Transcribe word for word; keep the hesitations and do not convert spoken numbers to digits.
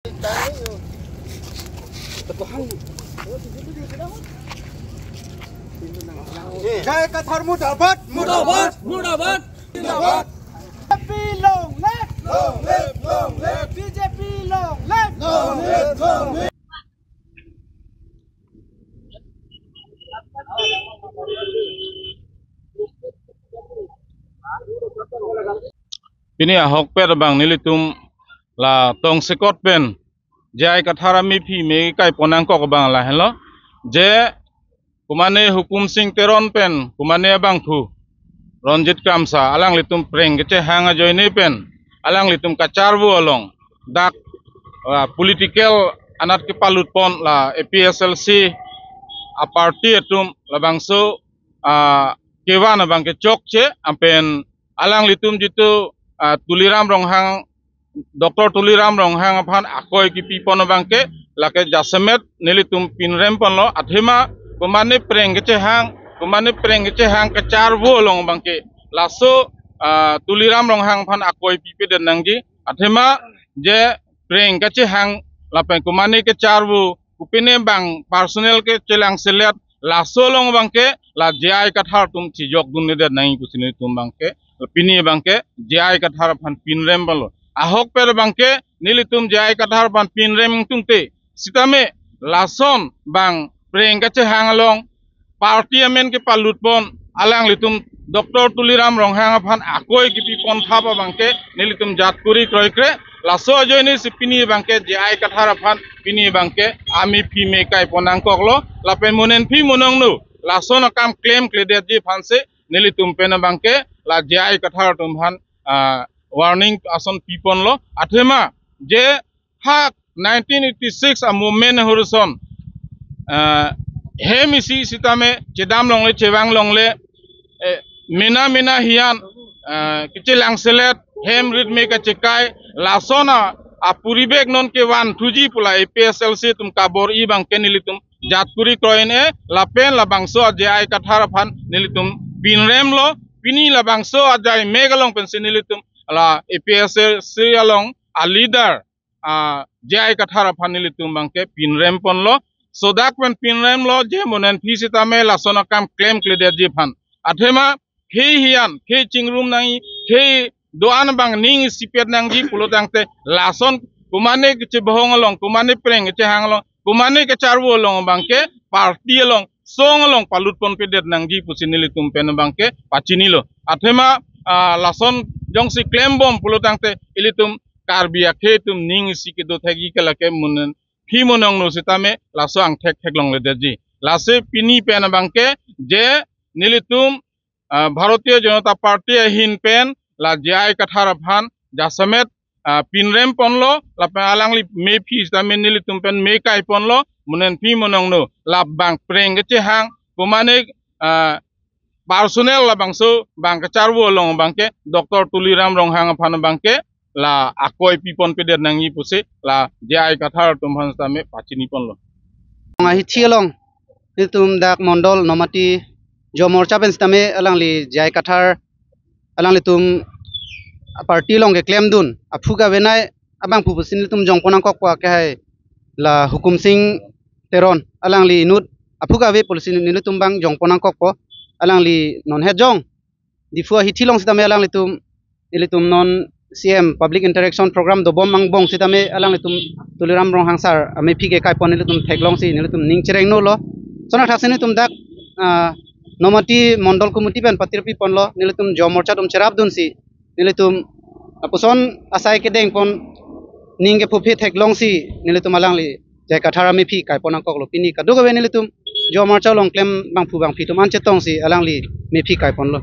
J I Kathar murdabad, murdabad, murdabad, zindabad. B J P long live, long live, long live. B J P long live, long live, long live. Pini ahokpet abang nelitum la tongsekot pen J I Kathar amephi me kaipon nangkok abang lahenlo, je komane Hukum Sing Teron pen komane abangphu Ronjit Kramsa alanglitum preng kechehang ajoine pen alanglitum kacharvo along dak, ah, political anat kepalutpon la A P H L C a-party atum labangso, ah, kevan abangke chokche, lapen alanglitum jitu, ah, Tuliram Ronghang, Doctor Tuliram Ronghang aphan akoi kepipon abangke lake jasemet nelitum pinrem ponlo. Athema komane preng kechehang, komane preng kechehang kacharvo along abangke laso, ah, Tuliram Ronghang aphan akoi pipedet nangji. Athema je preng kechehang lapen komane kacharvo, kopine abang personal kechelangselet, laso along abangke la J I Kathar atum chijokdunledet nangji pusi nelitum abangke, pini abangke J I Kathar aphan pinrem ponlo. Ahokpet abangke nelitum J I Kathar aphan pinrem tungte sitame lason abang preng kechehang along party amen kepalutpon alanglitum Doctor Tuliram Ronghang aphan akoi kepipon thap abangke nelitum jat kuri kroikre. Laso ajoine si pini abangke J I Kathar aphan pini abangke amephi me kaipon nangkoklo. Lapen monenphi monongno lason akam klemkledetji aphansi nelitum pen abangke la J I Kathar atum aphan, ah, warning ason piponlo. Athema je ha nineteen eighty-six a-movement ahorson, ah, hem isi sitame chedam longle, chevang longle, eh, mena mena hiyan, ah, kechelangselet, hem rit me kachekai, lason a, apuribek non kevanthuji pu la A P H L C atum kabor-i abangke nelitum jat kuri kroi-e, lapen labangso a J I Kathar aphan nelitum pinremlo. Pini labangso ajai mek along pensi nelitum la A P H L C along a-leader, ah, J I Kathar aphan nelitum abangke pinrem ponlo. Sodak pen pinremlo je monenphi sitame lason akam klemkledetji aphan. Athema khei hiyan, khei chingrum nangji, khei do-an abang ning isipet nangji pulo tangte lason komane kechebahong along, komane preng kechehang along, komane kacharvo along abangke party along, song along palutponpedet nangji pusi nelitum pen abangke pachinilo. Athema, ah, lason jongsi klembom pulo tangte ilitum Karbi akhei atum ning isi kedo thekji ke lake monenphi monongno sitame laso angthek theklongledetji. Lasi pini pen abangke je nelitum, ah, Bharatiya Janata Party ahin pen la J I Kathar aphan jasemet, ah, pinrem ponlo, lapen alangli mephi sitame nelitum pen me kai ponlo, monenphi monongno labang preng kechehang, komane, ah, personal labangso abang kacharvo along abangke Doctor Tuliram Ronghang aphan abangke la akoi piponpedet nangji pusi la J I Kathar atum aphan sitame pachini ponlo. Ahithi along nelitum dak Mondol Nomati Yuva Morcha pen sitame alangli J I Kathar alanglitum party along keklemdun aphu kavenei abangphu pusi nelitum jongpon nangkokpo ke hai la Hukum Sing Teron, alangli inut aphu kave pusi nelitum abang jongpon nangkokpo. Alangli non het jong Diphu ahithi along sitame alanglitum, ilitum non C M public interaction program dobom angbong sitame alanglitum Tuliram Ronghang sir amephi ke kaipon nelitum theklongsi nelitum ning cherengnolo. Lason athaksi nelitum dak, ah, Nomati Mondol Committee pen patirpi ponlo, nelitum Yuva Morcha atum cherapdunsi nelitum lapuson asai kedengpon ning kephuphe theklongsi nelitum alangli J I Kathar amephi kaipon nangkoklo. Pini kadokave nelitum Yuva Morcha along klem bangphu bangphi atum an chetongsi alangli mephi kaiponlo.